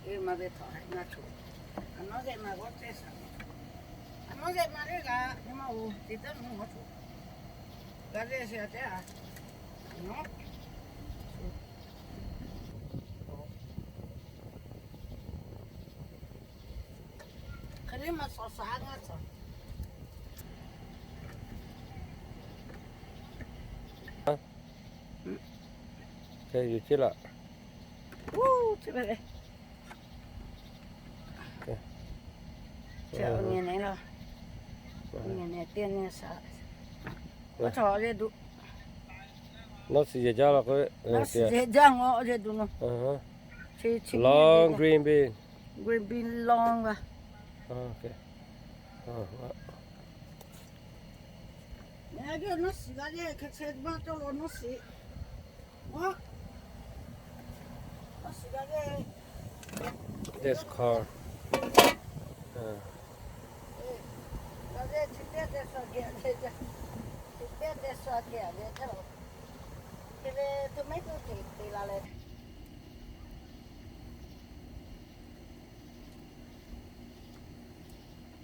Eˬ, maˇ ve htaꞈ haꞈ maˇ choˬ. A nawˉ geh maˇ g'awˇ cehˇ shaˍ. A nawˉ geh maˇ lehˬ g'a, nyi ma oˬ te taˉ nuˇ g'awˇ choˬ. G'a ve shi a tehˉ a. Hk'e le maˇ shawˍ shaˍ a ngaˇ shaˍ. Yuˬ ceˇ laꞈ. Uˉ, chi beuꞈ ve. Chi awˬ nyi nehˬ laˇ. Awˬ nyi nehˬ teˇ nyi shaˍ. Awˬ chaw le duˬ. Nawˉ shiˍ yehˬ jaˇ law k'o. Nawˉ shiˍ yehˬ jaˇ ngaw le duˬ nawˬ. Chi chi long green bean. Green bean long a. Nawˉ shiˍ g'a le, hk'e che maˇ cawˇ law nawˉ shiˍ. Nawˉ shiˍ g'a le. This corn. G'a le, chi teˇ te sha geh le, chi teˇ te sha geh le, hk'e le tomato te te la le.